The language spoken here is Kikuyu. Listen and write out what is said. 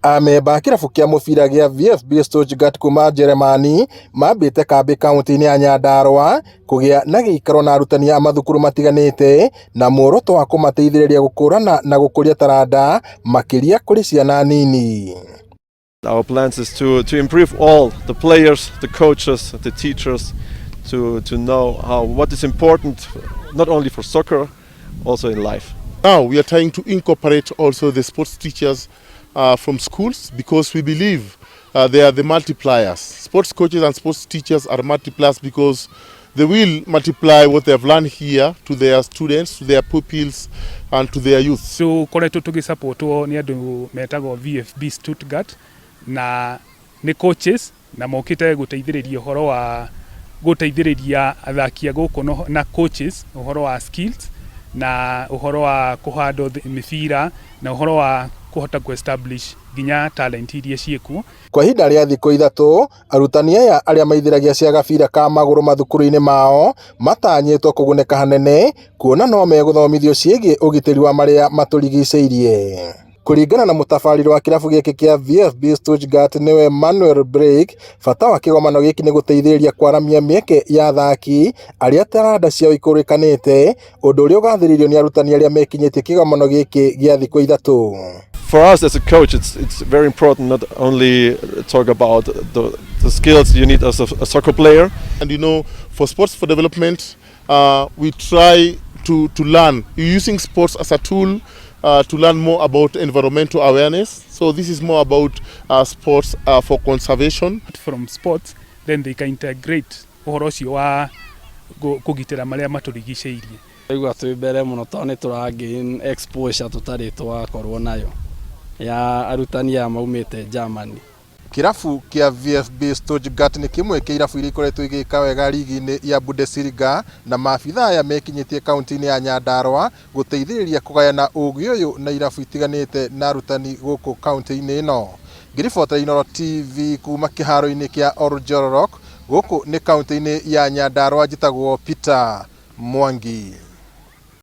Amemba a kĩrabu kĩa mũbira gĩa VfB Stuttgart kuma Njeremani mambĩte kambĩ kauntĩ-inĩ ya Nyandarua kũgĩa na gĩikaro na arutani a mathukuru matiganĩte na muoroto wa kũmateithĩrĩria gũkũrana na gũkũria taranda makĩria kũrĩ ciana nini. Our plans is to improve all the players, the coaches, the teachers, to know how what is important not only for soccer, also in life. Now we are trying to incorporate also the sports teachers from schools because we believe they are the multipliers. Sports coaches and sports teachers are multipliers because they will multiply what they have learned here to their students, to their pupils, and to their youth. Tũkoretwo tũgĩsupportwo nĩ andũ metagwo VfB Stuttgart na nĩ coaches na mokĩte gũteithĩrĩria ũhoro wa gũteithĩrĩria athaki a gũkũ na coaches ũhoro wa skills na ũhoro wa kũhandwo mĩbira na ũhoro wa kũhota kũ establish nginya talent iria ciĩkuo. Kwa ihinda rĩa thikũ 3, arutani aya arĩa maithĩragia cia gabira ka magũrũ mathukuru-inĩ mao matanyĩtwo kũgunĩka hanene kuona no megũthomithio ciĩgiĩ ũgitĩri wa marĩa matũrigicĩirie. Kũringana na mũtabarĩri wa kĩrabu gĩkĩ kĩa VfB Stuttgart nĩwe Manuel Blake, bata wa kĩgomano gĩkĩ nĩ gũteithĩrĩria kwaramia mĩeke ya athaki arĩa taranda ciao ikũrĩkanĩte, ũndũ ũrĩa ũgathĩrĩirio nĩ arutani arĩa mekinyĩtie kĩgomano gĩkĩ gĩa thikũ 3. For us as a coach, it's very important not only talk about the skills you need as a soccer player. And for sports for development, we try to learn using sports as a tool to learn more about environmental awareness. So this is more about sports for conservation. From sports, then they can integrate ũhoro ũcio wa kũgitĩra marĩa matũrigicĩirie. Igua twĩ mbere mũno tondũ nĩ tũra gain exposure tũtarĩ twakorwo nayo ya arutani aya maumĩte Germany. Kĩrabu kĩa VfB Stuttgart nĩ kĩmwe kĩa irabu iria ikoretwo igĩka wega rigi-inĩ ya Bundesliga na maabitha aya mekinyĩtie kaunti-inĩ ya Nyandarua gũteithĩrĩria kũgayana ũgĩ ũyũ na irabu itiganĩte na arutani gũkũ kaunti-inĩ ĩno. Ngĩribotera Inooro TV kuma kĩharo-inĩ kĩa Oljororok gũkũ nĩ kaunti-inĩ ya Nyandarua, njĩtagwo Peter Mwangi.